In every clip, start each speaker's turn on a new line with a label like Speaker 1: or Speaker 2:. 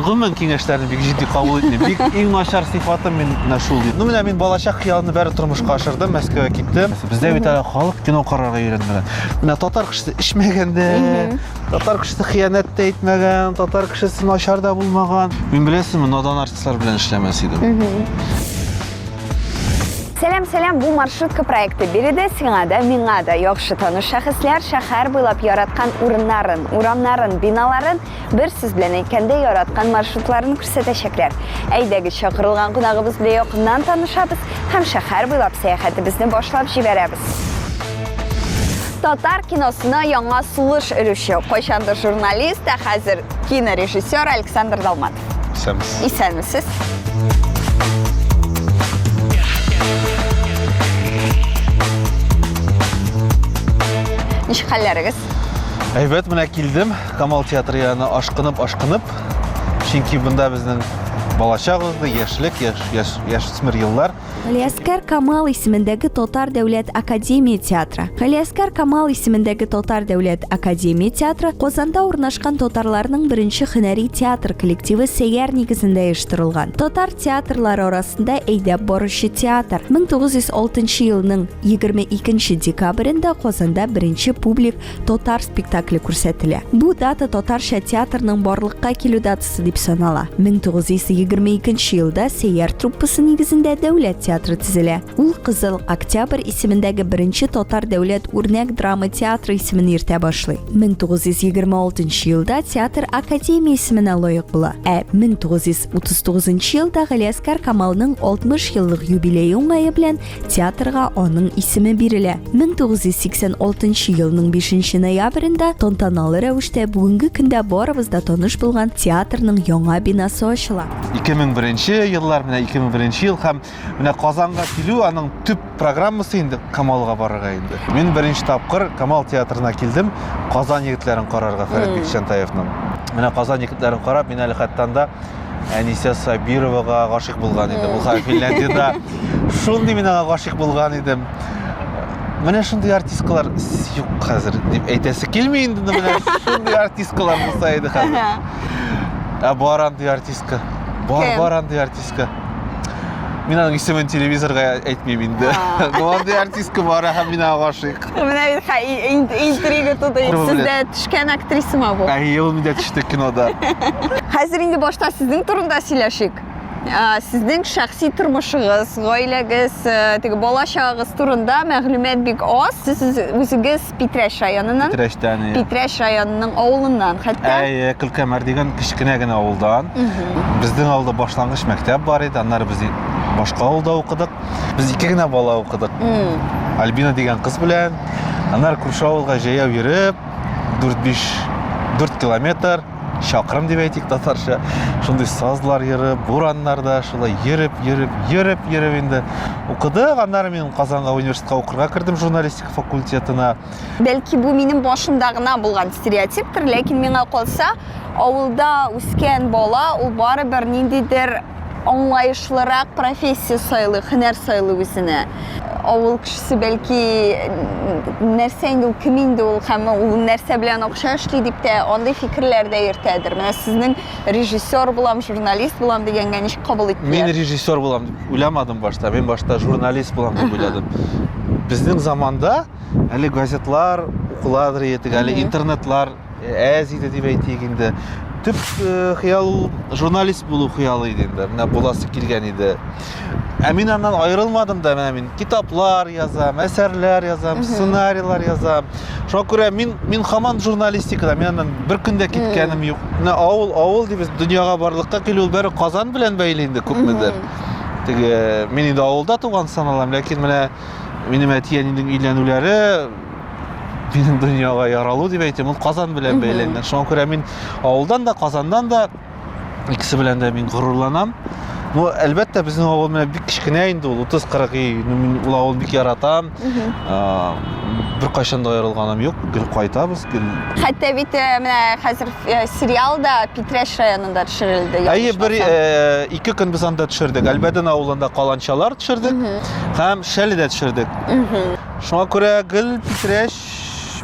Speaker 1: Мин гомумән киңәшләрне бик җитди кабул итмим. Бик иң начар сыйфатым мин менә шул. Ну менә мин балачак хыялымны бәре тормышка ашырдым, Мәскәүгә киттем. Бездә бит әле халык кино карарга өйрәнмәгән. Менә татар кешесе эчмәгән дә, татар кешесе хыянәт тә итмәгән, татар кешесе начар да булмаган. Мин беләсеңме, надан артистлар белән эшләмәс идем.
Speaker 2: Сәлам, сәлам, бу маршрутка проекты. Биредә сиңа да, миңа да яхшы таныш шәхесләр шәһәр буйлап яраткан урыннарын, урамнарын, биналарын, бер сүз белән әйткәндә, яраткан маршрутларын күрсәтәчәкләр. Әйдәгез, чакырылган кунагыбыз белән якыннан танышабыз һәм шәһәр буйлап сәяхәтебезне башлап җибәрәбез. Татар киносына яңа сулыш өрүче, кайчандыр журналист, ә хәзер кинорежиссер Александр Далматов.
Speaker 1: Исәнмесез.
Speaker 2: Исәнмесез. Ничек хәлләрегез?
Speaker 1: Әйбәт, менә килдем Камал театры янына ашкынып, ашкынып. Чөнки бында безнең балачак узды, яшьлек, яшь, яшь, яшүсмер еллар.
Speaker 2: Галиәскәр Камал исемендәге Татар дәүләт академия театры. Галиәскәр Камал исемендәге Татар дәүләт академия театры Казанда урнашкан татарларның беренче һөнәри театр коллективы Сәйяр нигезендә оештырылган. Татар театрлары арасында әйдәп баручы театр. 1906 елның 22 декабрендә Казанда беренче публик татар спектакле күрсәтелә. Бу дата татарча театрның барлыкка килү датасы дип санала. 1922 елда Сәйяр труппасы нигезендә дәүләт театры төзелә. Ул Кызыл Октябрь исемендәге беренче татар дәүләт үрнәк драма театры исемен йөртә башлый. 1926 елда театр академия исеменә лаек була. Ә 1939 елда Галиәсгар Камалның 60 еллык юбилее уңае белән Театрга аның исеме бирелә. 1986 елның 5 ноябрендә тантаналы рәвештә бүгенге көндә барыбыз да таныш булган театрның яңа бинасы ачыла.
Speaker 1: 2001 еллар, менә 2001 ел һәм менә Казанга килү аның төп программасы инде Камалга барырга инде. Мин беренче тапкыр Камал театрына килдем, Казан егетләрен карарга Фәрит Бикчәнтаевның. Менә Казан егетләрен карап, мин әле хәтта анда Әнисә Сабировага гашыйк булган идем. Ул хәзер Финляндиядә. Шундый мин аңа гашыйк булган идем. Менә шундый артисткалар юк хәзер дип әйтәсе килми инде, менә шундый артисткалар булса иде хәзер. Ә бар андый артистка. Бар, бар андый артистка. Мин аның исемен телевизорга әйтмим инде. Ну, андый артистка бар, һәм мин аңа гашыйк.
Speaker 2: Менә бит интрига туды. Сездә төшкән актрисамы бу?
Speaker 1: Әйе, ул миндә төште кинода.
Speaker 2: Хәзер инде башта сезнең турында сөйләшик. Сезнең шәхси тормышыгыз, гаиләгез, э, теге бала чагыгыз турында мәгълүмат бик аз. Сез үзегез Питрәч районыннан.
Speaker 1: Питрәчтән.
Speaker 2: Питрәч районының авылыннан хәтта.
Speaker 1: Әйе, Көлкәмәр дигән кечкенә генә авылдан. Безнең авылда башлангыч мәктәп бар иде, аннары без башка авылда укыдык. Без ике генә бала укыдык. Альбина дигән кыз белән. Аннары күрше авылга җәяү йөреп, 4-5 4 километр, чакрым дип әйтик татарча. Шундый сазлар йөреп, бураннарда шулай йөреп, йөреп, йөреп, йөреп инде укыдык. Аннары мин Казанга университетка укырга кердем журналистика факультетына.
Speaker 2: Бәлки бу минем башымда гына булган стереотиптыр, ләкин миңа калса, авылда үскән бала ул барыбер ниндидер аңлаешлырак профессия сайлый, һөнәр сайлый үзенә. Авыл кешесе бәлки нәрсә инде ул, кем инде ул һәм ул нәрсә белән акча эшли дип тә андый фикерләр дә йөртәдер. Менә сезнең режиссер булам, журналист булам дигәнгә ничек кабул иттеләр?
Speaker 1: Мин режиссер булам дип уйламадым башта. Мин башта журналист булам дип уйладым. Безнең заманда әле газетлар укыладыр иде, әле интернетлар әз иде дип әйтик инде. Төп э, хыял ул журналист булу хыялы иде инде. Менә буласы килгән иде. Ә мин аннан аерылмадым да, менә мин китаплар язам, әсәрләр язам, сценарийлар язам. Шуңа күрә мин мин һаман журналистикада, мин аннан бер көн дә киткәнем юк. Менә авыл, авыл дибез, дөньяга барлыкка килү ул бәре Казан белән бәйле инде күпмедер. Теге мин инде авылда туган саналам, ләкин менә минем әти-әнинең өйләнүләре минем дөньяга яралу дип әйтәм, ул Казан белән бәйләнгән. Шуңа күрә мин авылдан да, Казаннан да икесе белән дә мин горурланам. Ну, әлбәттә, безнең авыл менә бик кечкенә инде ул, 30-40 өй. Ну, мин ул авылны бик яратам. Беркайчан да аерылганым юк, гел кайтабыз, гел.
Speaker 2: Хәтта бит э, менә хәзер э, сериал да Питрәч районында төшерелде.
Speaker 1: Әйе, бер э, ике көн без анда төшердек. Әлбәден авылында каланчалар төшердек һәм Шәледә төшердек. Шуңа күрә гел Питрәч,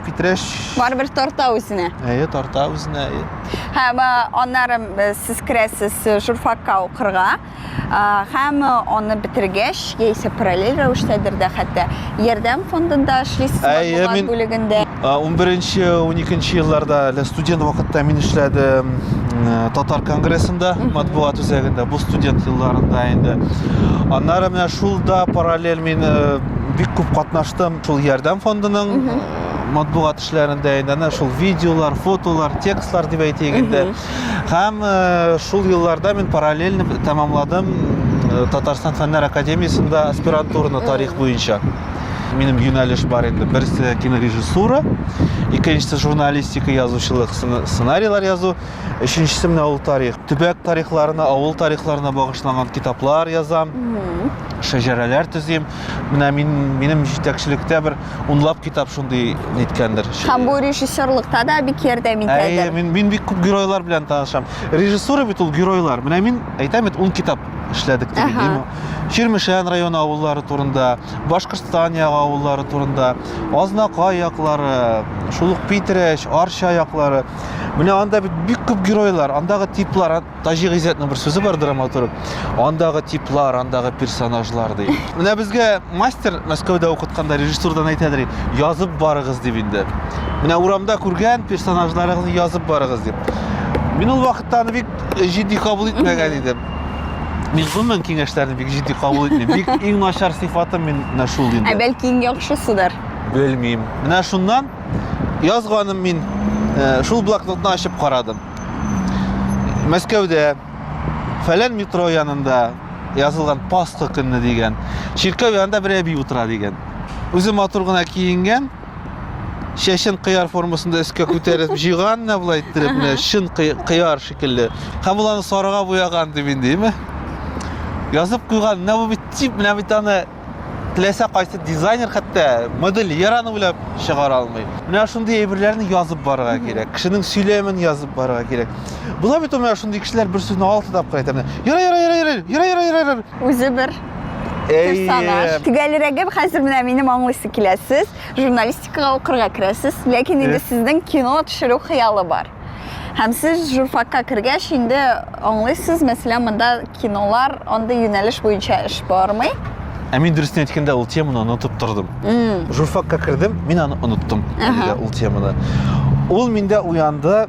Speaker 1: Питрәч.
Speaker 2: Барыбер тарта үзенә.
Speaker 1: Әйе, тарта үзенә. Әйе.
Speaker 2: Һәм аннары сез керәсез журфакка укырга. Һәм аны бетергәч, яисә параллель рәвештәдер дә хәтта, Ярдәм фондында эшлисез матбугат бүлегендә.
Speaker 1: 11-12 елларда әле студент вакытта мин эшләдем Татар конгрессында, матбугат үзәгендә, бу студент елларында инде. Аннары менә шул да параллель мин бик күп катнаштым шул Ярдәм фондының матбугат эшләрендә инде, әнә шул видеолар, фотолар, текстлар дип әйтик инде. Һәм шул елларда мин параллельно тәмамладым Татарстан Фәннәр академиясендә аспирантураны тарих буенча. Минем юнәлеш бар инде. Берсе кинорежиссура, икенчесе журналистика, язучылык, сценарийлар язу, өченчесе менә ул тарих. Төбәк тарихларына, авыл тарихларына багышланган китаплар язам, шәҗәрәләр төзим. Менә мин минем җитәкчелектә бер унлап китап шундый ниткәндер.
Speaker 2: Һәм бу режиссерлыкта да бик ярдәм итәдер.
Speaker 1: Әйе, мин, мин бик күп геройлар белән танышам. Режиссура бит ул геройлар. Менә мин әйтәм бит, ун китап эшләдек дип әйтим. Чирмешән районы авыллары турында, Башкортстан ягы авыллары турында, Азнакай яклары, шул ук Питрәч, Арча яклары. Менә анда бит бик күп геройлар, андагы типлар, Таҗи Гыйззәтнең бер сүзе бар драматург. Андагы типлар, андагы персонажлар ди. Менә безгә мастер Мәскәүдә укытканда режиссурдан әйтәдер, язып барыгыз дип инде. Менә урамда күргән персонажларыгызны язып барыгыз дип. Мин ул вакытта аны бик җитди кабул итмәгән идем. Мин гомумән киңәшләрне бик җитди кабул итмим. Бик иң начар сыйфатым мин менә шул инде.
Speaker 2: Ә бәлки иң яхшысыдыр.
Speaker 1: Белмим. Менә шуннан язганым мин э, шул блокнотны ачып карадым. Мәскәүдә фәлән метро янында язылган Пасха көнне дигән. Чиркәү янында бер әби утыра дигән. Үзе матур гына киенгән, чәчен кыяр формасында өскә күтәреп җыйган менә болай иттереп, менә чын кыяр шикелле. Һәм ул аны сарыга буяган дип инде, әйме? Язып куйган, менә бу бит тип, менә бит аны теләсә кайсы дизайнер хәтта модельер аны уйлап чыгара алмый. Менә шундый әйберләрне язып барырга кирәк. Кешенең сөйләмен язып барырга кирәк. Була бит ул менә шундый кешеләр бер сүзне алты тапкыр әйтә. Яра, яра, яра, яра, яра, яра, яра, яра.
Speaker 2: Үзе бер персонаж. Төгәлрәге хәзер менә минем аңлыйсы килә. Сез журналистикага укырга керәсез, ләкин инде сезнең кино төшерү хыялы бар. Һәм сез журфакка кергәч, инде аңлыйсыз, мәсәлән, монда кинолар андый юнәлеш буенча эш бармый.
Speaker 1: Ә мин дөресен әйткәндә ул теманы онытып тордым. Журфакка кердем, мин аны оныттым. Ул теманы. Ул миндә уянды.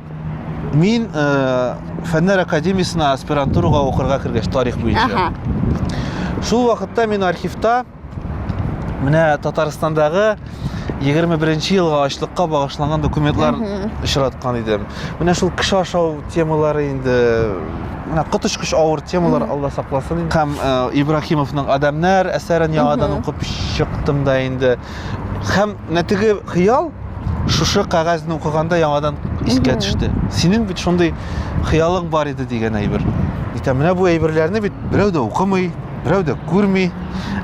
Speaker 1: Мин э, Фәннәр академиясенә аспирантурага укырга кергәч тарих буенча. Шул вакытта мин архивта Менә Татарстандагы 21 елга ачлыкка багышланган документлар очраткан идем. Менә шул кеше ашау темалары инде менә коточкыч авыр темалар, Алла сакласын. Һәм э, Ибрахимовның Адамнар әсәрен яңадан укып чыктым да инде. Һәм менә теге хыял шушы кәгазьне укыганда яңадан искә төште. Синең бит шундый хыялың бар иде дигән әйбер. Әйтәм, менә бу әйберләрне бит берәү дә укымый, берәү дә күрми.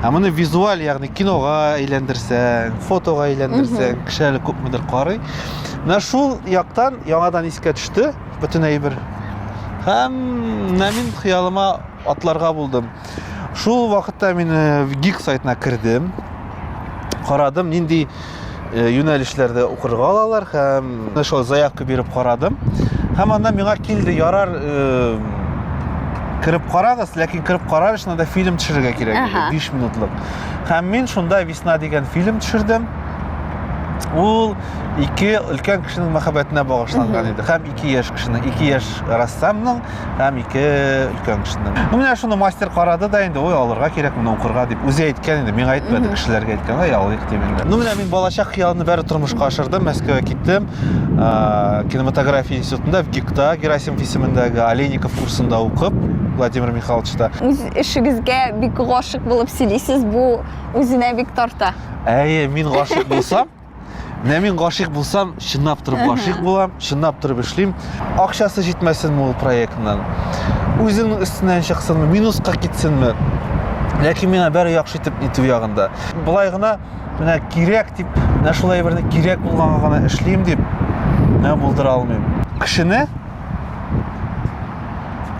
Speaker 1: Ә моны визуаль, ягъни кинога әйләндерсәң, фотога әйләндерсәң, кеше әле күпмедер карый. Менә шул яктан яңадан искә төште бөтен әйбер. Һәм менә мин хыялыма атларга булдым. Шул вакытта мин э, ГИК сайтына кердем. Карадым, нинди э, юнәлешләрдә укырга алалар һәм шул заявка биреп карадым. Һәм аннан миңа килде, ярар, э, кереп карагыз, ләкин кереп карар өчен анда фильм төшерергә кирәк иде, 5 минутлык. Һәм мин шунда Весна дигән фильм төшердем. Ул ике өлкән кешенең мәхәббәтенә багышланган иде. Һәм ике яшь кешенең, ике яшь рәссамның һәм ике өлкән кешенең. Ну, менә шуны мастер карады да инде, ой, алырга кирәк моны укырга дип. Үзе әйткән инде, миңа әйтмәде, кешеләргә әйткән, ай, алыйк дип инде. Ну, менә мин балачак хыялымны бәрі тормышка ашырдым, Мәскәүгә киттем. Кинематография институтында, в ГИКта, Герасимов исемендәге Олейников курсында укып, Владимир Михайловичта.
Speaker 2: Үз эшегезгә бик гашык булып сөйлисез, бу үзенә бик тарта.
Speaker 1: Әйе, мин гашык булсам, Менә мин гашыйк булсам, чынлап торып гашыйк булам, чынлап торып эшлим. Акчасы җитмәсенме ул проектның? Үзеңнең өстеннән чыксынмы, минуска китсенме? Ләкин миңа бәре яхшы итеп итү ягында. Болай гына менә кирәк дип, менә шулай берне кирәк булганга гына эшлим дип, менә булдыра алмыйм. Кешене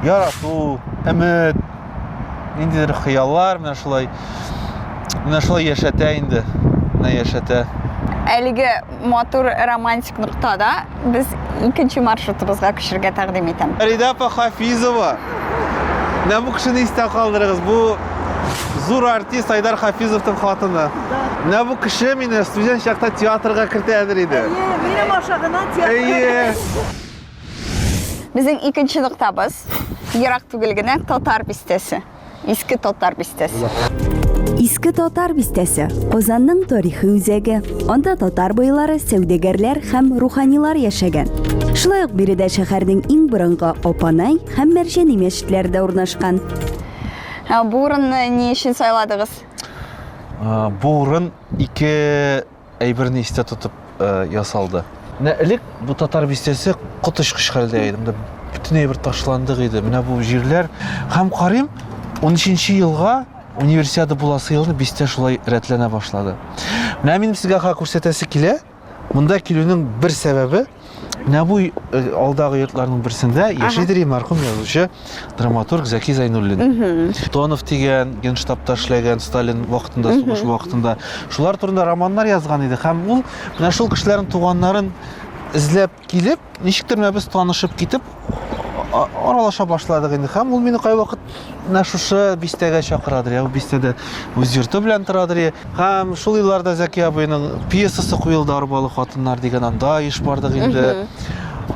Speaker 1: ярату, өмет, ниндидер хыяллар менә шулай менә шулай яшәтә инде. Менә яшәтә.
Speaker 2: Әлеге матур романтик ноктада без икенче маршрутыбызга күчергә тәкъдим итәм.
Speaker 1: Фәридә апа Хафизова. Менә бу кешене истә калдырыгыз. Бу зур артист Айдар Хафизовның хатыны. Менә бу кеше мине студент чакта театрга кертәдер иде.
Speaker 3: Әйе, минем аша гына театрга.
Speaker 1: Әйе.
Speaker 2: Безнең икенче ноктабыз ерак түгел генә Татар бистәсе. Иске Татар бистәсе.
Speaker 4: Иске Татар бистәсе Казанның тарихи үзәге. Анда татар байлары, сәүдәгәрләр һәм руханилар яшәгән. Шулай ук биредә шәһәрнең иң борынгы Апанай һәм Мәрҗани мәчетләре дә урнашкан.
Speaker 2: Бу урынны ни өчен сайладыгыз?
Speaker 1: Бу урын ике әйберне истә тотып э, ясалды. Менә элек бу татар бистәсе коточкыч хәлдә иде. Монда бөтен әйбер ташландык иде. Менә бу җирләр һәм карыйм, 13 елга универсиада буласы елны бистә шулай рәтләнә башлады. Менә минем сезгә күрсәтәсе килә. Монда килүнең бер сәбәбе менә бу э, алдагы йортларның берсендә яшидер мәрхүм язучы драматург Зәки Зәйнуллин. Тонов дигән генштабта эшләгән Сталин вакытында, сугыш вакытында. Шулар турында романнар язган иде һәм ул менә шул кешеләрнең туганнарын эзләп килеп, ничектер менә без танышып китеп, аралаша башладык инде. Һәм ул мине кайвакыт менә шушы бистәгә чакырадыр. Я, бистәдә үз йорты белән торадыр. Һәм шул елларда Зәки абыйның пьесасы куелды Арбалы хатыннар дигән, анда еш бардык инде.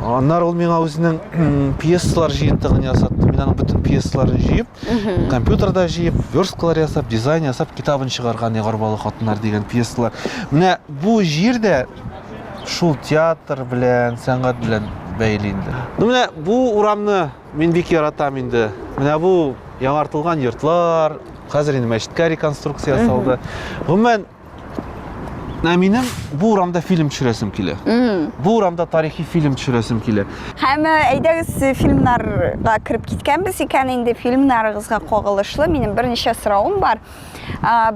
Speaker 1: Аннары ул миңа үзенең пьесалар җыентыгын ясатты. Мин аның бөтен пьесаларын җыеп, компьютерда җыеп, версткалар ясап, дизайн ясап, китабын чыгарган Арбалы хатыннар дигән пьесалар. Менә бу җир дә шул театр белән, сәнгать белән бәйле инде. Ну менә бу урамны мин бик яратам инде. Менә бу яңартылган йортлар, хәзер инде мәчеткә реконструкция ясалды. Гомумән, менә минем бу урамда фильм төшерәсем килә. Бу урамда тарихи фильм төшерәсем килә.
Speaker 2: Һәм э, әйдәгез э, фильмнарга кереп киткәнбез икән инде, фильмнарыгызга кагылышлы минем берничә соравым бар.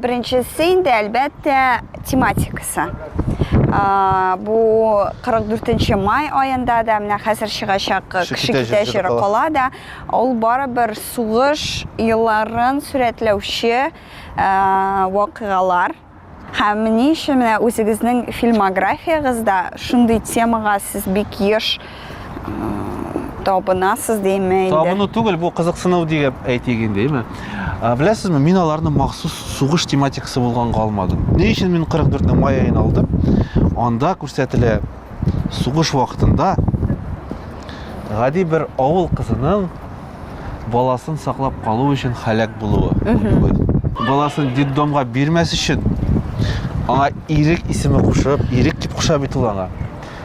Speaker 2: Беренчесе инде, әлбәттә, тематикасы. Бу 44 май аенда да, менә хәзер чыгачак Кеше китә җыры кала да, ул барыбер сугыш елларын сурәтләүче вакыйгалар. Һәм ни өчен менә үзегезнең фильмографиягездә шундый темага сез бик еш табынасыз димме инде?
Speaker 1: Табыну түгел, бу кызыксыну дип әйтик инде, әйме? Беләсезме, мин аларны махсус сугыш тематикасы булганга алмадым. Ни өчен мин 44 май аен алдым? Анда күрсәтелә сугыш вакытында гади бер авыл кызының баласын саклап калу өчен һәлак булуы. Баласын детдомга бирмәс өчен аңа Ирек исеме кушып, Ирек дип куша бит ул аңа.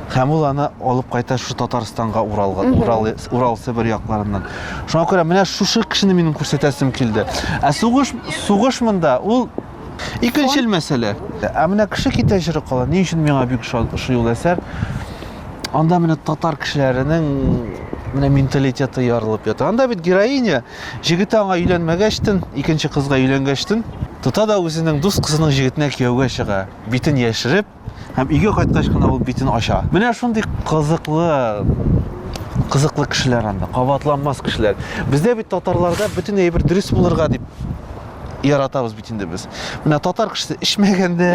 Speaker 1: Һәм ул аны алып кайта шушы Татарстанга, Уралга, Урал, Урал Себер якларыннан. Шуңа күрә менә шушы кешене минем күрсәтәсем килде. Ә сугыш, сугыш монда ул икенчел мәсьәлә. Ә менә кеше китә җыры кала. Ни өчен миңа бик ошый ул әсәр? Анда менә татар кешеләренең менә менталитеты ярылып ята. Анда бит героиня җегете аңа өйләнмәгәчтен, икенче кызга өйләнгәчтен, тота да үзенең дус кызының җегетенә кияүгә чыга. Битен яшереп, һәм өйгә кайткач кына ул битен ача. Менә шундый кызыклы кызыклы кешеләр анда, кабатланмас кешеләр. Бездә бит татарларда бөтен әйбер дөрес булырга дип яратабыз бит инде без. Менә татар кешесе эчмәгән дә,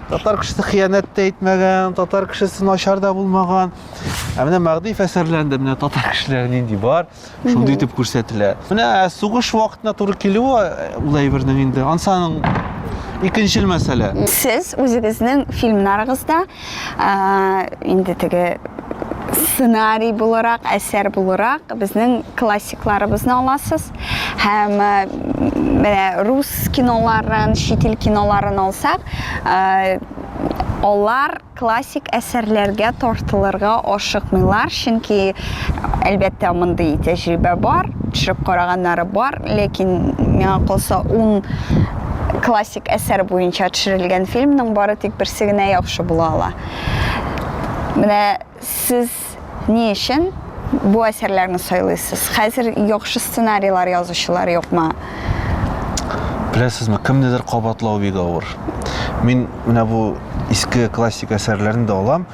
Speaker 1: татар кешесе хыянәт тә итмәгән, татар кешесе начар да булмаган. Ә менә Мәгъдиев әсәрләрендә менә татар кешеләре нинди бар, шундый итеп күрсәтелә. Менә сугыш вакытына туры килүе э, ул әйбернең инде ансы аның икенчел мәсьәлә.
Speaker 2: Сез үзегезнең фильмнарыгызда инде теге сценарий буларак, әсәр буларак безнең классикларыбызны аласыз һәм менә рус киноларын, чит ил киноларын алсак, алар классик әсәрләргә тартылырга ашыкмыйлар, чөнки, әлбәттә, мондый тәҗрибә бар, төшереп караганнары бар, ләкин миңа калса, ун классик әсәр буенча төшерелгән фильмның бары тик берсе генә яхшы була ала. Менә сез ни өчен бу әсәрләрне сайлыйсыз? Хәзер яхшы сценарийлар язучылар юкмы?
Speaker 1: Беләсезме, кемнедер кабатлау бик авыр. Мин менә бу иске классик әсәрләрне дә алам,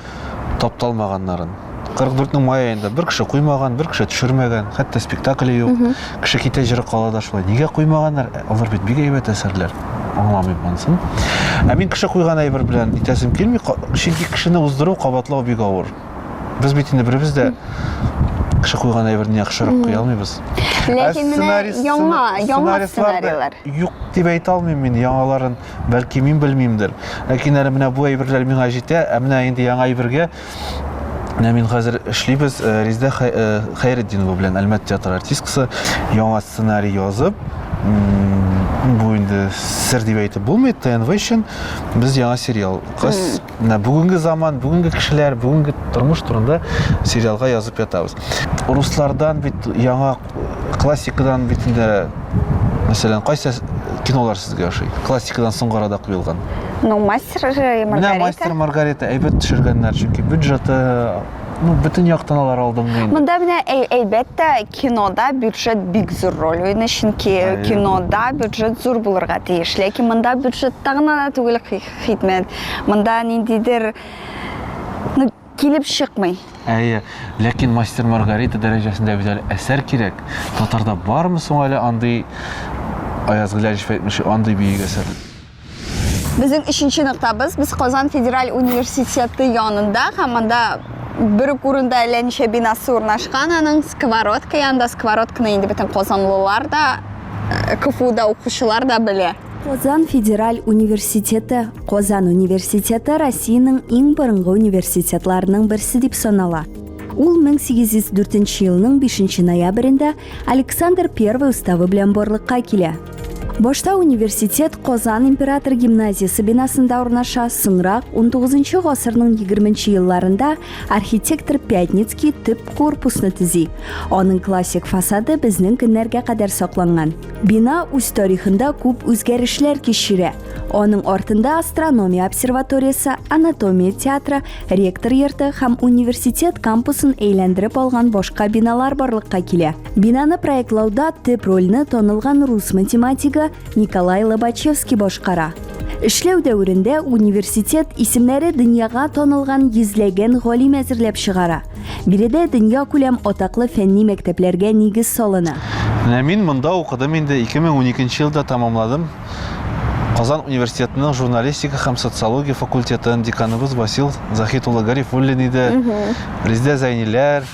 Speaker 1: тапталмаганнарын. 44-нең май аенда бер кеше куймаган, бер кеше төшермәгән, хәтта спектакле юк. Кеше китә җыры кала да шулай. Нигә куймаганнар? Алар бит бик әйбәт әсәрләр. Аңламыйм монысын. Ә мин кеше куйган әйбер белән итәсем килми, чөнки кешене уздыру, кабатлау бик авыр. Без бит инде беребез дә кеше куйган әйберне яхшырак куя алмыйбыз.
Speaker 4: Ләкин менә яңа, яңа сценарийлар.
Speaker 1: Юк дип әйтә алмыйм мин яңаларын, бәлки мин белмимдер. Ләкин әле менә бу әйберләр миңа җитә, ә менә инде яңа әйбергә Менә мин хәзер эшлибез э, Резидә э, Хәйретдинова белән Әлмәт театры артисткасы яңа сценарий язып, бу инде сер дип әйтеп булмый, ТНВ өчен без яңа сериал. Кыз менә бүгенге заман, бүгенге кешеләр, бүгенге тормыш турында сериалга язып ятабыз. Руслардан бит яңа классикадан бит инде мәсәлән, кайсы кинолар сезгә ошый? Классикадан соңгы арада куелган.
Speaker 4: Ну, мастер и Маргарита.
Speaker 1: Менә мастер Маргарита әйбәт төшергәннәр, чөнки бюджеты, ну, бөтен яктан алар алдынгы инде.
Speaker 4: Монда менә әйбәт кинода бюджет бик зур роль уйный, чөнки кинода бюджет зур булырга тиеш. Ләкин монда бюджетта гына да түгел хикмәт. Монда ниндидер ну, килеп чыкмый.
Speaker 1: Әйе, ләкин Мастер Маргарита дәрәҗәсендә бит әле әсәр кирәк. Татарда бармы соң әле андый Аяз Гыйләҗев әйтмешли, андый бөек әсәр?
Speaker 4: Безнең өченче ноктабыз, без Казан федераль университеты янында һәм анда бер үк урында әллә ничә бинасы урнашкан аның сковородка янында. Сковородканы инде бөтен казанлылар да, э, КФУда укучылар да белә.
Speaker 2: Казан федераль университеты. Казан университеты Россиянең иң борынгы университетларының берсе дип санала. Ул 1804 елның 5 ноябрендә Александр I уставы белән барлыкка килә. Башта университет Казан император гимназиясе бинасында урнаша, соңрак 19 гасырның 20 елларында архитектор Пятницкий төп корпусны төзи. Аның классик фасады безнең көннәргә кадәр сакланган. Бина үз тарихында күп үзгәрешләр кичерә. Аның артында астрономия обсерваториясе, анатомия театры, ректор йорты һәм университет кампусын әйләндереп алган башка биналар барлыкка килә. Бинаны проектлауда төп рольне танылган рус математигы Николай Лобачевский башкара. Эшләү дәверендә университет исемнәре дөньяга танылган йөзләгән галим әзерләп чыгара. Биредә дөньякүләм атаклы фәнни мәктәпләргә нигез салына.
Speaker 1: Менә мин монда укыдым инде, 2012 елда тәмамладым Казан университетының журналистика һәм социология факультетын, деканыбыз Васил Захит улы Гарифуллин иде. Резидә Зәйниләр,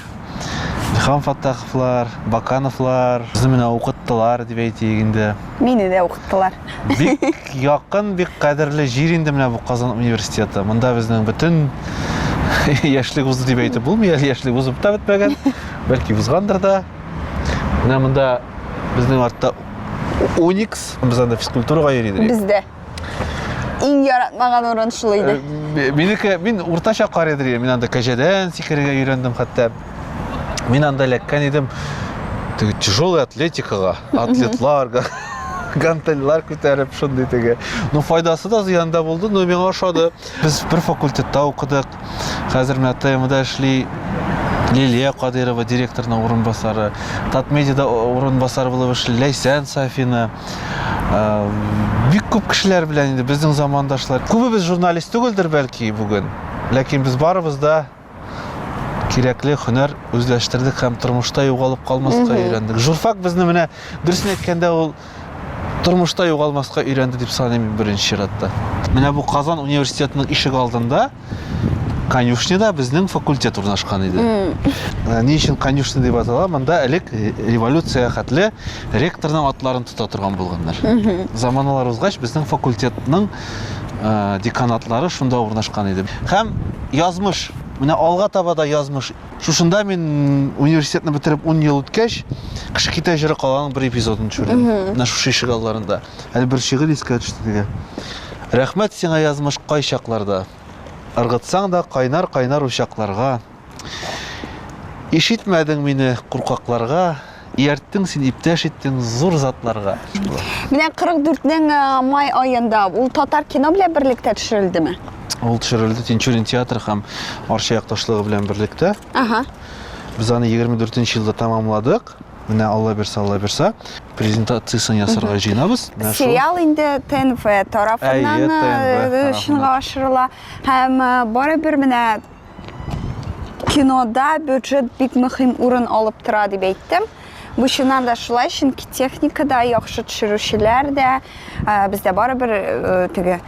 Speaker 1: Илһам Фаттаховлар, Бакановлар безне менә укыттылар дип әйтик инде.
Speaker 4: Мине дә укыттылар.
Speaker 1: Бик якын, бик кадерле җир инде менә бу Казан университеты. Монда безнең бөтен яшьлек узды дип әйтеп булмый, әле яшьлек узып та бетмәгән. Бәлки узгандыр да. Менә монда безнең артта Уникс, без анда физкультурага йөри идек.
Speaker 4: Бездә. Иң яратмаган урын шул иде.
Speaker 1: Э, минеке, мин уртача карый идем. Мин анда кәҗәдән сикерергә өйрәндем хәтта. Мин анда эләккән идем теге тяжелый атлетикага, атлетларга, гантельлар күтәреп шундый теге. Ну, файдасы да зыяны да булды, но миңа ошады. Без бер факультетта укыдык. Хәзер менә ТМда эшли Лилия Кадыйрова директорның урынбасары, Татмедиада урынбасары булып эшли Ләйсән Сафина. Э, бик күп кешеләр белән инде безнең замандашлар. Күбебез журналист түгелдер бәлки бүген, ләкин без барыбыз да кирәкле һөнәр үзләштердек һәм тормышта югалып калмаска өйрәндек. Журфак безне менә дөресен әйткәндә ул тормышта югалмаска өйрәнде дип саныйм мин беренче чиратта. Менә бу Казан университетының ишек алдында конюшняда безнең факультет урнашкан иде. Э, ни өчен конюшня дип атала? Монда элек э, революция хәтле ректорның атларын тота торган булганнар. Заманалар узгач, безнең факультетның э, деканатлары шунда урнашкан иде. Һәм язмыш, менә алга таба да язмыш. Шушында мин университетны бетереп 10 ел үткәч, Кеше китә җыры каланың бер эпизодын төшердем. Менә шушы ишек алларында. Әле бер шигырь искә төште теге. Рәхмәт сиңа язмыш кайчакларда. Ыргытсаң да кайнар-кайнар учакларга. Ишетмәдең мине куркакларга, иярттең син, иптәш иттең зур затларга.
Speaker 4: Менә 44-нең э, май аенда ул татар кино белән берлектә төшерелдеме?
Speaker 1: Ул төшерелде Тинчурин театры һәм Арча якташлыгы белән берлектә.
Speaker 4: Ага.
Speaker 1: Без аны 24 елда тәмамладык. Менә Алла бирсә, Алла бирсә, презентациясен ясарга җыенабыз.
Speaker 4: Менә шул. Сериал инде ТНВ тарафыннан
Speaker 1: Әйе, ТНВ
Speaker 4: э,
Speaker 1: тарафыннан.
Speaker 4: чынга ашырыла. Һәм э, барыбер менә кинода бюджет бик мөһим урын алып тора дип әйттем.
Speaker 2: Бу чыннан да шулай, чөнки техника да, яхшы төшерүчеләр дә, бездә барыбер э, теге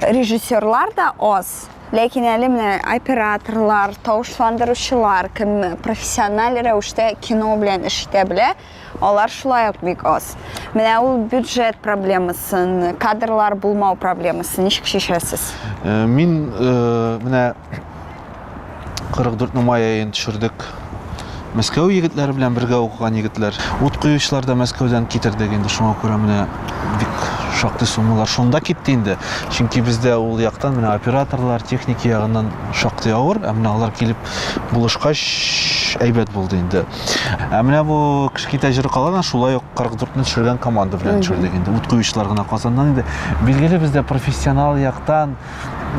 Speaker 2: режиссерлар да аз. Ләкин әле менә операторлар, тавышландыручылар, кем профессиональ рәвештә кино белән эш итә белә, алар шулай ук бик аз. Менә ул бюджет проблемасын, кадрлар булмау проблемасын ничек чишәсез?
Speaker 1: Э, мин э, менә 44 май аен төшердек. Мәскәү егетләре белән бергә укыган егетләр. Ут куючылар да Мәскәүдән китердек инде. Шуңа күрә менә бик шактый суммалар шунда китте инде. Чөнки бездә ул яктан менә операторлар, техника ягыннан шактый авыр. Ә менә алар килеп булышкач әйбәт булды инде. Ә менә бу Кеше китә җыры каладан шулай ук 44-не төшергән команда белән төшердек инде. Ут куючылар гына Казаннан инде. Билгеле бездә профессионал яктан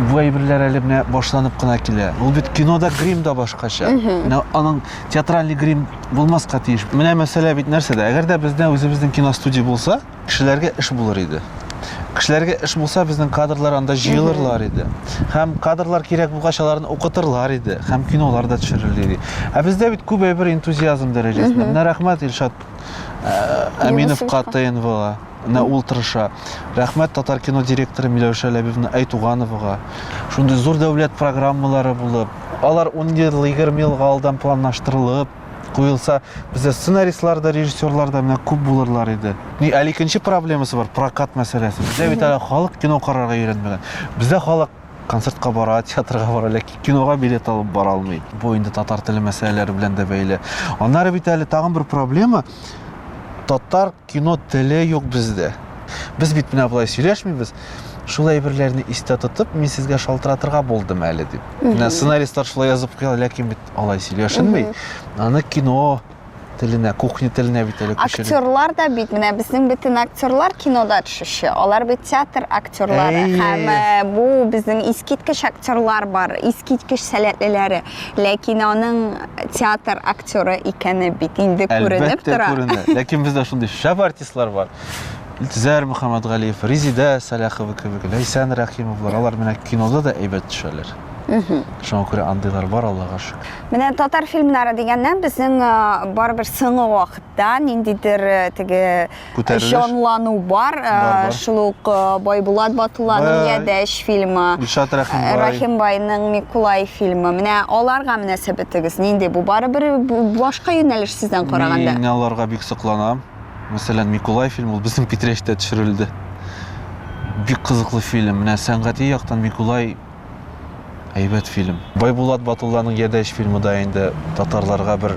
Speaker 1: бу әйберләр әле менә башланып кына килә. Ул бит кинода грим да башкача. Менә аның театральный грим булмаска тиеш. Менә мәсьәлә бит нәрсәдә? Әгәр дә бездә үзебезнең киностудия булса, кешеләргә эш булыр иде. Кешеләргә эш булса, безнең кадрлар анда җыелырлар иде. Һәм кадрлар кирәк булгач, аларны укытырлар иде. Һәм кинолар да төшерелер иде. Ә бездә бит күп әйбер энтузиазм дәрәҗәсендә. Менә рәхмәт Илшат э, Әминовка ТНВга. Менә ул тырыша. Рәхмәт Татар кино директоры Миләүшә Ләбибовна Айтугановага. Шундый зур дәүләт программалары булып, алар 10 ел, 20 елга алдан планлаштырылып куелса, бездә сценаристлар да, режиссерлар да менә күп булырлар иде. Ни, әле икенче проблемасы бар, прокат мәсьәләсе. Бездә бит әле халык кино карарга өйрәнмәгән. Бездә халык концертка бара, театрга бара, ләкин кинога билет алып бара алмый. Бу инде татар теле мәсьәләләре белән дә бәйле. Аннары бит әле тагын бер проблема, татар Кино теле юк бездә. Без бит менә болай сөйләшмибез. Шул әйберләрне истә тотып, мин сезгә шалтыратырга булдым әле дип. Менә сценаристлар шулай язып куя, ләкин бит алай сөйләшенми. Аны кино теленә, кухня теленә бит әле күчереп.
Speaker 2: Актерлар да бит, менә безнең бөтен актерлар кинода төшүче. Алар бит театр актерлары. Һәм э, бу безнең искиткеч актерлар бар, искиткеч сәләтлеләре. Ләкин аның театр актеры икәне бит инде күренеп
Speaker 1: Әлбәттә
Speaker 2: тора.
Speaker 1: күренә. Ләкин бездә шундый шәп артистлар бар. Илтизәр Мөхәммәтгалиев, Резидә Сәлахова кебек, Ләйсән Рәхимовлар, алар менә кинода да әйбәт төшәләр. Шуңа күрә андыйлар бар, Аллага шөкер.
Speaker 2: Менә татар фильмнары дигәннән безнең э, барыбер соңгы вакытта ниндидер э, теге
Speaker 1: Күтәрелеш.
Speaker 2: Җанлану бар. Э,
Speaker 1: Бар, бар.
Speaker 2: Шул ук э, Байбулат Батулланың
Speaker 1: Бай.
Speaker 2: Ядәш фильмы.
Speaker 1: Илшат Рәхимбай.
Speaker 2: Рәхимбайның Микулай фильмы. Менә аларга мөнәсәбәтегез нинди? Бу барыбер башка юнәлеш сездән караганда.
Speaker 1: Мин аларга бик сокланам. Мәсәлән, Микулай фильмы ул безнең Питрәчтә төшерелде. Бик кызыклы фильм. Менә сәнгати яктан Микулай Әйбәт фильм. Байбулат Батулланың Ядәч фильмы да инде татарларга бер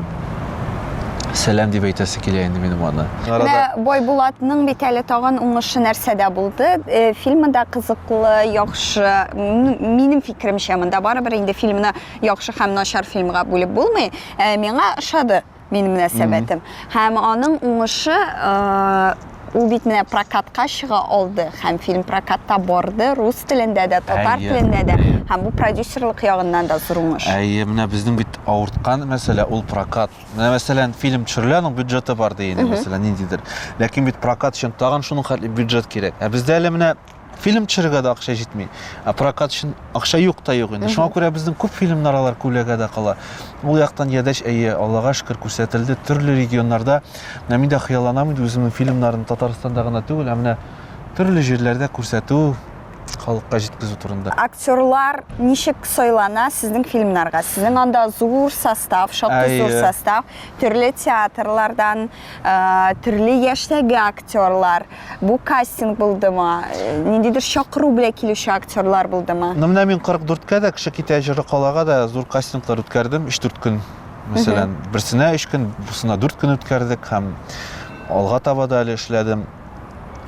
Speaker 1: сәлам дип әйтәсе килә инде минем аны.
Speaker 2: Менә Байбулатның бит әле тагын уңышы нәрсәдә булды? Э, фильмы да кызыклы, яхшы. Минем фикеремчә, монда барыбер инде фильмны яхшы һәм начар фильмга бүлеп булмый. Э, миңа ошады. минем мөнәсәбәтем. Һәм аның уңышы э, ул бит менә прокатка чыга алды һәм фильм прокатта барды рус телендә дә, татар
Speaker 1: Әйе,
Speaker 2: телендә дә.
Speaker 1: әйе.
Speaker 2: Һәм бу продюсерлык ягыннан да зур уңыш.
Speaker 1: Әйе, менә безнең бит авырткан мәсьәлә ул прокат. Менә мәсәлән, фильм төшерелә, аның бюджеты бар ди инде, мәсәлән, ниндидер. Ләкин бит прокат өчен тагын шуның хәтле бюджет кирәк. Ә бездә әле менә Фильм төшерергә дә акча җитми. Ә прокат өчен акча юк та юк инде. Шуңа күрә безнең күп фильмнар алар күләгәдә кала. Ул яктан Ядәч әйе, Аллага шөкер күрсәтелде төрле регионнарда. Менә мин дә хыялланам инде үземнең фильмнарны Татарстанда гына түгел, ә менә төрле җирләрдә күрсәтү, халыкка җиткезү турында.
Speaker 2: Актерлар ничек сайлана сезнең фильмнарга? Сезнең анда зур состав, шактый зур состав, төрле театрлардан, э, төрле яшьтәге актерлар. Бу кастинг булдымы? Э, ниндидер чакыру белән килүче актерлар булдымы?
Speaker 1: Ну, менә мин 44-кә дә Кеше китә җыры калага да зур кастинглар үткәрдем, 3-4 көн. Мәсәлән, берсенә 3 көн, бусына 4 көн үткәрдек һәм алга таба да әле эшләдем.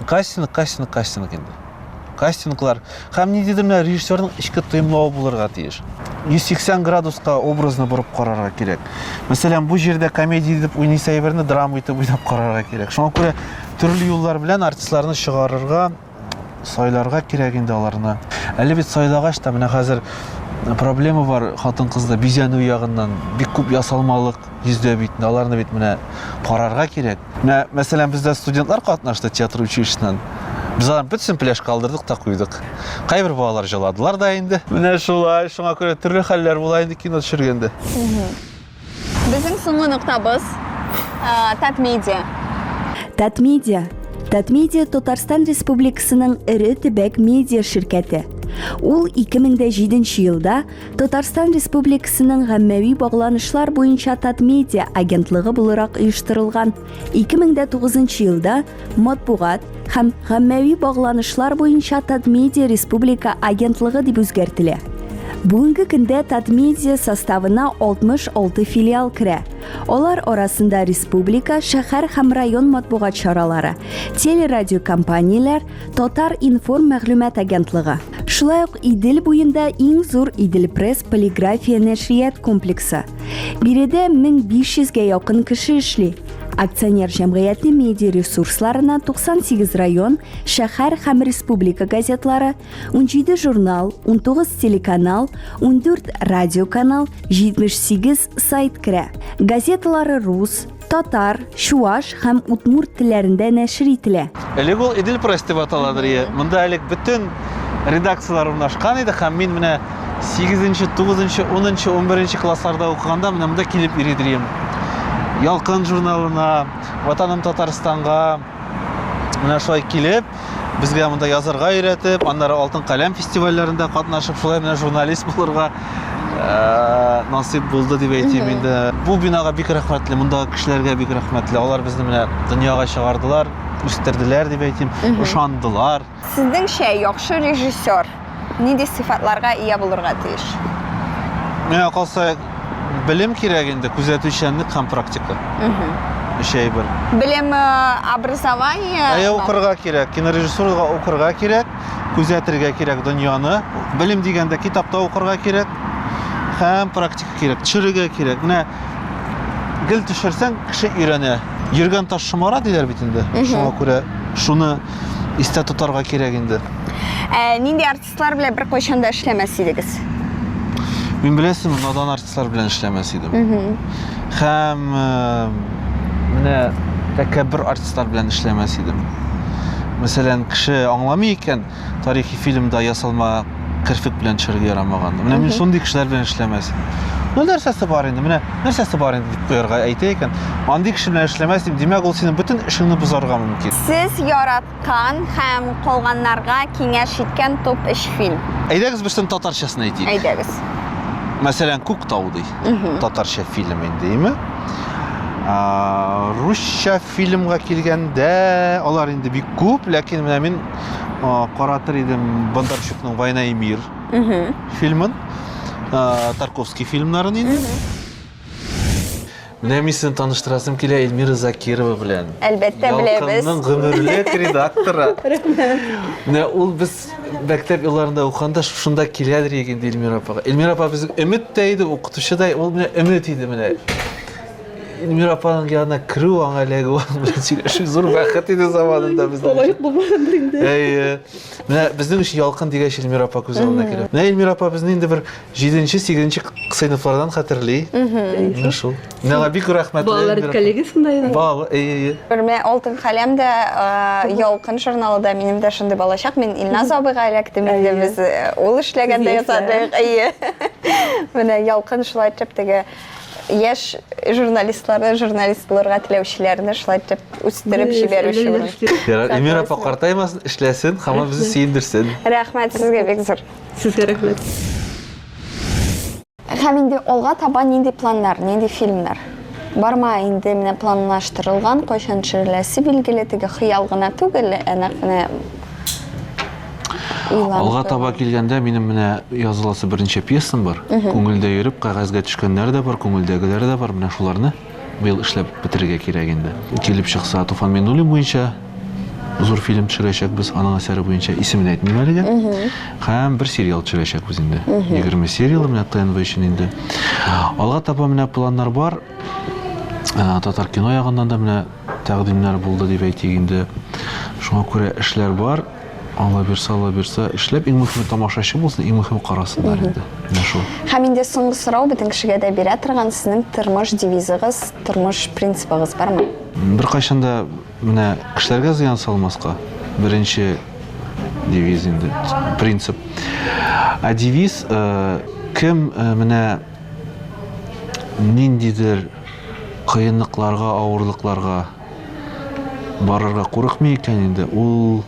Speaker 1: Кастинг, кастинг, кастинг инде. Кастинглар һәм ниндидер менә режиссерның эчке тоемлавы булырга тиеш. 180 градуска образны борып карарга кирәк. Мәсәлән, бу җирдә комедия итеп уйныйсы әйберне драма итеп уйнап карарга кирәк. Шуңа күрә төрле юллар белән артистларны чыгарырга, сайларга кирәк инде аларны. Әле бит сайлагач та менә хәзер проблема бар хатын-кызда бизәнү ягыннан бик күп ясалмалык йөздә бит. Аларны бит менә карарга кирәк. Менә, мәсәлән, бездә студентлар катнашты театр училищесыннан. Без аларны бөтенесен пляжка алдырдык та куйдык. Кайбер балалар җыладылар да инде. Менә шулай, шуңа күрә төрле хәлләр була инде кино төшергәндә.
Speaker 2: Безнең соңгы ноктабыз.
Speaker 5: Татмедиа.
Speaker 2: Татмедиа. Татмедиа Татарстан Республикасының эре төбәк медиа ширкәте. Ул 2007 елда Татарстан Республикасының гаммәви багланышлар буенча Татмедиа агентлыгы буларак оештырылган. 2009 елда матбугат һәм гаммәви багланышлар буенча Татмедиа республика агентлыгы дип үзгәртелә. Бүгенге көндә Татмедиа составына 66 филиал керә. Алар арасында республика, шәһәр һәм район матбугат чаралары, телерадиокомпанияләр, Татар-информ мәгълүмат агентлыгы. Шулай ук Идел буенда иң зур Идел-пресс полиграфия нәшрият комплексы. Биредә 1500 гә якын кеше эшли. Акционер җәмгыяте медиа ресурсларына 98 район, шәһәр һәм республика газетлары, 17 журнал, 19 телеканал, 14 радиоканал, 78 сайт керә. Газеталары рус, татар, чуаш һәм удмурт телләрендә нәшер ителә.
Speaker 1: Элек ул Идел пресс дип аталадыр ие. Монда элек бөтен редакцияләр урнашкан иде һәм мин менә 8-нче, 9-нчы, 10-нчы, 11-нче классларда укыганда менә монда килеп йөри идем. Ялкын журналына, Ватаным Татарстанга менә шулай килеп, безгә монда язарга өйрәтеп, аннары Алтын каләм фестивальләрендә катнашып, шулай менә журналист булырга э, насыйп булды дип әйтим инде. Бу бинага бик рәхмәтле, мондагы кешеләргә бик рәхмәтле. Алар безне менә дөньяга чыгардылар, үстерделәр дип әйтим, ышандылар.
Speaker 5: Сезнеңчә, яхшы режиссер нинди сыйфатларга ия булырга тиеш?
Speaker 1: Миңа калса, белем кирәк инде, күзәтүчәнлек һәм практика. Өч әйбер.
Speaker 5: Белем, э, образование.
Speaker 1: Әйе, укырга кирәк. Кинорежиссурага укырга кирәк, күзәтергә кирәк дөньяны. Белем дигәндә китапта укырга кирәк һәм практика кирәк, төшерергә кирәк. Менә гел төшерсәң, кеше өйрәнә. Йөргән таш шомара диләр бит инде. Шуңа күрә шуны истә тотарга кирәк инде.
Speaker 5: Ә, нинди артистлар белән беркайчан да эшләмәс идегез?
Speaker 1: Мин беләсеңме, надан артистлар белән эшләмәс идем. Һәм э, менә тәкәббер артистлар белән эшләмәс идем. Мәсәлән, кеше аңламый икән, тарихи фильмда ясалма керфек белән төшерергә ярамаган. Менә мин шундый кешеләр белән эшләмәс идем. Ну, нәрсәсе бар инде, менә нәрсәсе бар инде дип куярга әйтә икән. Андый кеше белән эшләмәс идем, димәк, ул синең бөтен эшеңне бозарга мөмкин.
Speaker 5: Сез яраткан һәм калганнарга киңәш иткән топ 3 фильм.
Speaker 1: Әйдәгез берсен татарчасын әйтик.
Speaker 5: Әйдәгез.
Speaker 1: Мәсәлән, Күктау ди. Татарча фильм инде, име? Русча фильмга килгәндә, алар инде бик күп, ләкин менә мин каратыр идем Бондарчукның Война и мир фильмын, Тарковский фильмнарын инде. Менә мин сезне таныштырасым килә Эльмира Закирова белән.
Speaker 5: Әлбәттә, беләбез.
Speaker 1: Ялкынның гомерлек редакторы.
Speaker 3: Рәхмәт.
Speaker 1: Менә ул без мәктәп елларында укыганда шушында киләдер инде Эльмира апага. Эльмира апа безнең өмет тә иде, укытучы да, ул менә өмет иде менә. Эльмира апаның янына керү, аңа эләгү, аның белән сөйләшү зур бәхет иде заманында безнең.
Speaker 3: Лаек булмагандыр инде.
Speaker 1: Әйе. Менә безнең өчен ялкын дигәч Эльмира апа күз алдына килә. Менә Эльмира апа безне инде бер 7-нче, 8-нче сыйныфлардан хәтерли. Менә шул. Менә аңа бик рәхмәтле.
Speaker 3: Балалар коллегасы да инде.
Speaker 1: Бала, әйе, әйе.
Speaker 5: Бер менә Алтын каләм дә, Ялкын журналы да минем дә шундый балачак. Мин Илназ абыйга эләктем инде без ул эшләгәндә ясадык. Әйе. Менә Ялкын шулай итеп теге яшь журналистларны, журналист булырга теләүчеләрне шулай итеп үстереп җибәрүче урын.
Speaker 1: Ярар, Эльмира апа картаймасын, эшләсен, һаман безне сөендерсен.
Speaker 5: Рәхмәт сезгә бик зур.
Speaker 3: Сезгә рәхмәт.
Speaker 5: Һәм инде алга таба нинди планнар, нинди фильмнар? Барма инде менә планлаштырылган, кайчан төшереләсе билгеле, теге хыял гына түгел, ә нәкъ менә
Speaker 1: Алга таба килгәндә минем менә языласы берничә пьесам бар. Күңелдә йөреп, кәгазьгә төшкәннәр дә бар, күңелдәгеләре дә бар. Менә шуларны быел эшләп бетерергә кирәк инде. Килеп чыкса, Туфан Миңнуллин буенча зур фильм төшерәчәкбез, аның әсәре буенча исемен әйтмим әлегә. Һәм бер сериал төшерәчәкбез инде. 20 серияле менә ТНВ өчен инде. Алга таба менә планнар бар. Татар кино ягыннан да менә тәкъдимнәр булды дип әйтик инде. Шуңа күрә эшләр бар. Алла бирсә, Алла бирсә, эшләп, иң мөһиме тамашачы булсын, иң мөһиме карасыннар инде. Менә шул.
Speaker 5: Һәм инде соңгы сорау бөтен кешегә дә бирә торган сезнең тормыш девизыгыз, тормыш принцибыгыз бармы?
Speaker 1: Беркайчан да менә кешеләргә зыян салмаска, беренче девиз инде, принцип. Ә девиз, э, кем э, менә ниндидер. кыенлыкларга, авырлыкларга барырга курыкмый икән инде, ул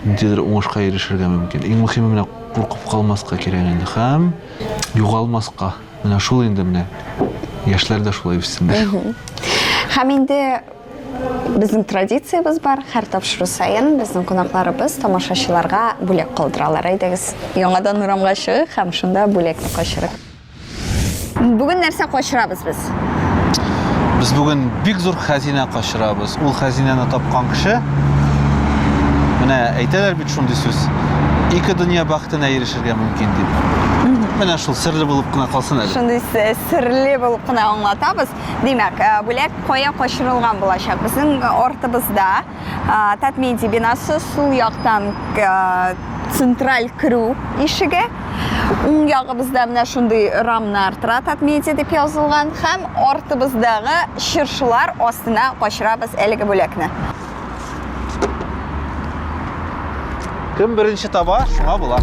Speaker 1: ниндидер уңышка ирешергә мөмкин. Иң мөһиме менә куркып калмаска кирәк инде һәм югалмаска. Менә шул инде менә. Яшьләр дә шулай үссеннәр.
Speaker 5: Һәм инде безнең традициябез бар, һәр тапшыру саен безнең кунакларыбыз тамашачыларга бүләк калдыралар. Әйдәгез, яңадан урамга чыгыйк һәм шунда бүләкне качырыйк. Бүген нәрсә качырабыз без?
Speaker 1: Без бүген бик зур хәзинә качырабыз. Ул хәзинәне тапкан кеше, менә әйтәләр бит шундый сүз, ике дөнья бәхетенә ирешергә мөмкин дип. Менә шул серле булып кына калсын әле.
Speaker 5: Шундый серле булып кына аңлатабыз. Димәк, э, бүләк кая качырылган булачак? Безнең артыбызда Татмедиа бинасы, сул яктан э, централь керү ишеге. Уң ягыбызда менә шундый рамнар тора, Татмедиа дип язылган, һәм артыбыздагы чыршылар астына качырабыз әлеге бүләкне.
Speaker 1: Кем беренче таба, шуңа була.